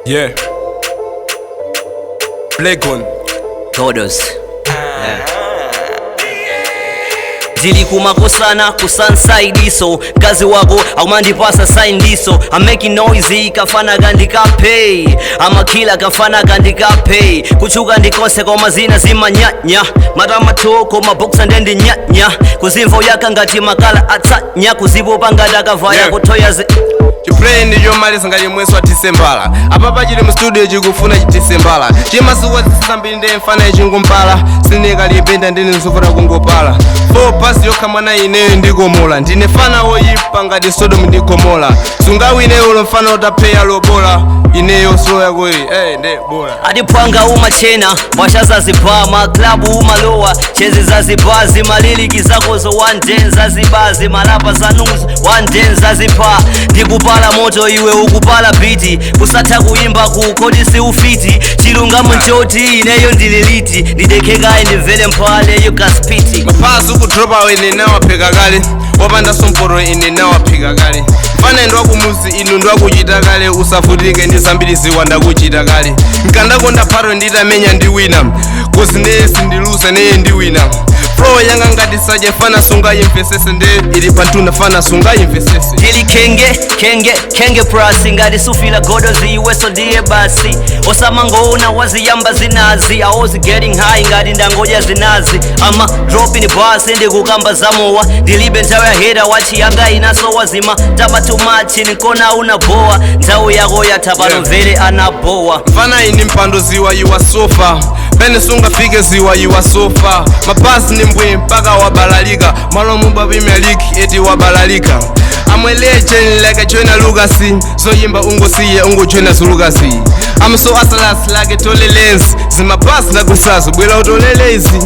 Yeah. Black one. Todos. Ndili kumakosana ku Sunside, so mkazi wako akumandipasa sign diso. I'm making noise, kafana kandikape amakila, kafana kandikape kuchuka ndikose koma zina zimanyanya matamatoko maboksa ndendinyanya kuzimva uyaka ngati makala atsanya kuzipopa ngati akavaya kutoya zi. Chiplay ndichomaliza ngati mwezi wa Disembala. Apapa chili mu studio chikufuna chitisembala. Chimasuwa zisambiri ndiye mfana chingumpala. Sinikalipenda ndine nsofuna kungopala. Four pass yokha mwana ineyo ndikomola. Ndine fana woyipa ngati Sodom ndi Gomora. Sungawine ulo mfana utapheya lobola. Ineyo slow yakoyi, nde bola. Adiphwanga umachena mwasha zaziba maklabu umalowa chezi zaziba zimaliliki zakozo 110 zaziba zimalapa zanuzo 110 zazipa. Ndikupala moto iwe ukupala biti kusatha kuyimba kukoti siufiti chilungamo nchoti ineyo ndililiti ndidekhekayi ndimvere mphale yukaspiti. Mapasi ukudropa ine nawaphika kale, wapanda sompoto ine nawaphika kale. Mfana ndwakumuzi inu ndwakuchita kale, usavutike ndi zambiri ziwa ndakuchita kale. Nkandakonda phato nditamenya ndi wina, 'cause ndeye sindilusa neye ndi wina. Flow yanga ngati saje fana sungayimvesese, nde ili pantuna fana sungayimvesese. Ndili kenge kenge kenge prasi ngati sufila godozi iweso ndiye basi osamangoona waziyamba zinazi. I was getting high ngati ndangodya zinazi ama dropping bars ndikukamba zamowa ndilibe nthawi ya hera wachiyanga inaso wazima taba too much nkona unabowa nthawi yako yatha pano. Mvere anabowa. Mfana ini mpando ziwa iwa sofa pene sungafike ziwa iwa sofa. Mapasi ni mbwe mpaka wabalalika malo mumba Premier League eti wabalalika. I'm a legend like a Joyner Lucas. Zoyimba ungosiye ungojoyina Zulukasi. I'm so atlas like a Tole Lens. Zimapasi ndakusazo bwela utolelezi.